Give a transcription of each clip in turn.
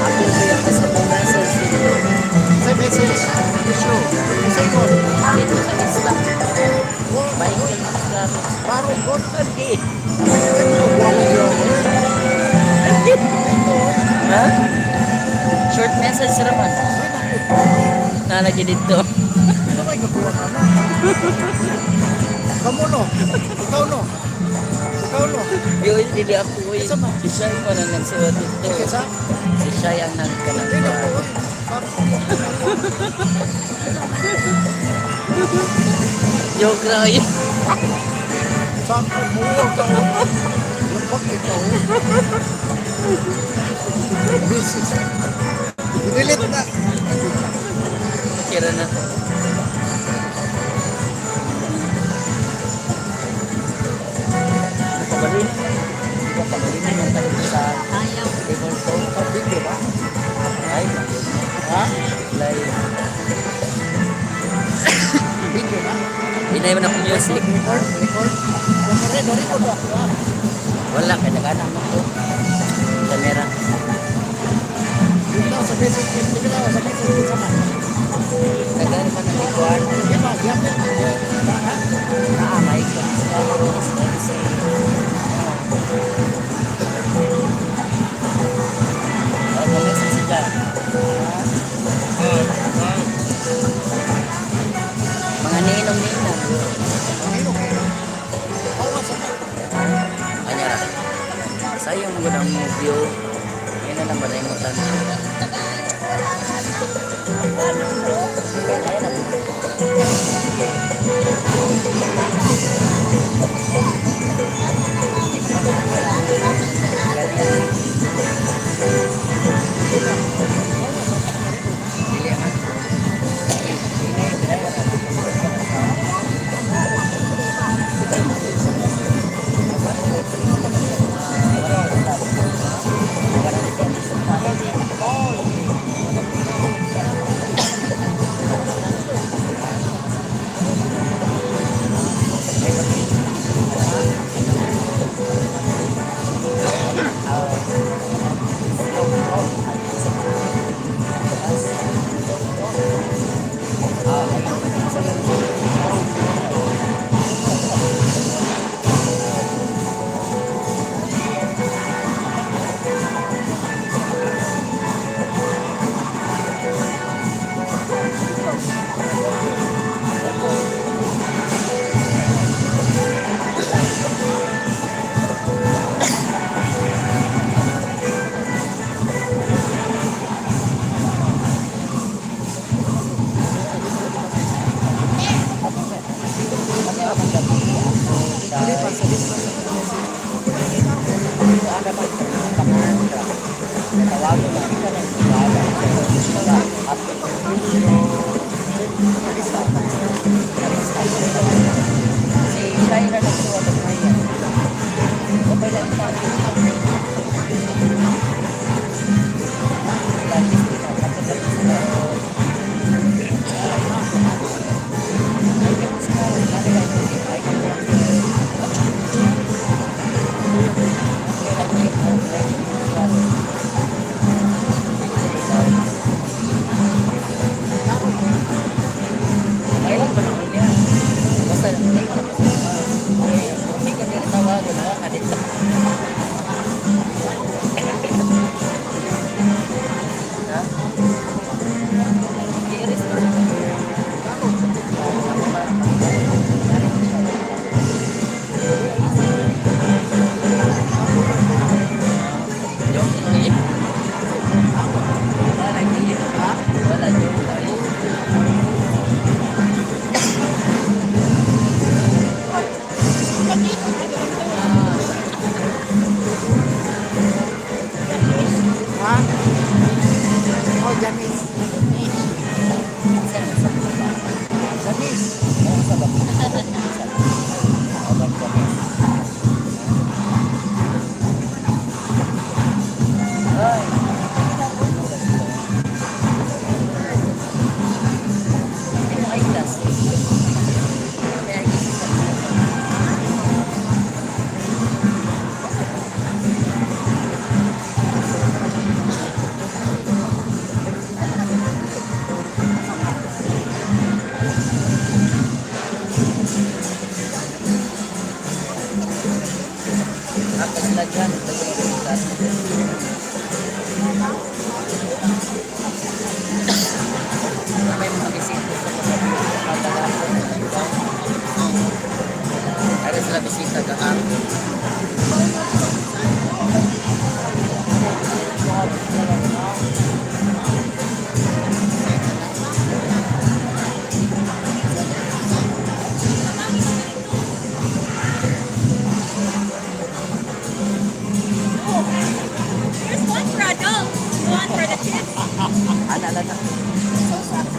Ako kaya ka sa message dito. Sa message, issue. Sa ko. Dito sa isla. Balik ka ng klaro. Parang ko. Lagi. Ito, guwapo yun. Ha? Short message raman. Nalagi dito. Ito may gakuha ka na. Kamu no? Ikaw no? Ikaw no? Yun, dili ako eh. Isa ba? Si Shai pa nang nagsuot dito. Kesa? Si Shai ang Hindi na nagkanagkuhan. po. Parang Joke lang yun. Saan ko mo? Ikaw. Lampak ikaw. Message. Delete na. Kira na. Nakabali. Nakabali na yung tayo sa table to. Video ba? Ay, Ha? live. Video na? Hinay mo na akong music. Record? Record? Record? Record ako ah. Wala, kaya nagana mo ko. Kamera. Dito sa message. Dito sa message. Sama. Nagana pa ng ikuan. Di ba? Di ba? Ha? Naamay ko. Oh, message si Jan. Mga ninong-ninong. Okay, okay. Bawas sa Anya ra. Sayang mo gud ang view. Ngayon na lang ba mo tan. Kaya na. Dili man. Si Shaira nagsuot ng ngayon. Okay lang pa. Kailan ba naman niya? Basta, hindi ko na Daghan, daghan bisita. May mga bisita sa mga gahapon. Ari sila bisita gahapon. There's one for adults, one for the kids. Ana ana na. So sorry.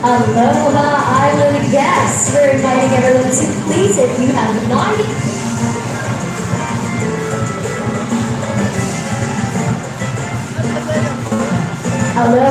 Aloha Island guests. We're inviting everyone to please, if you have not Aloha.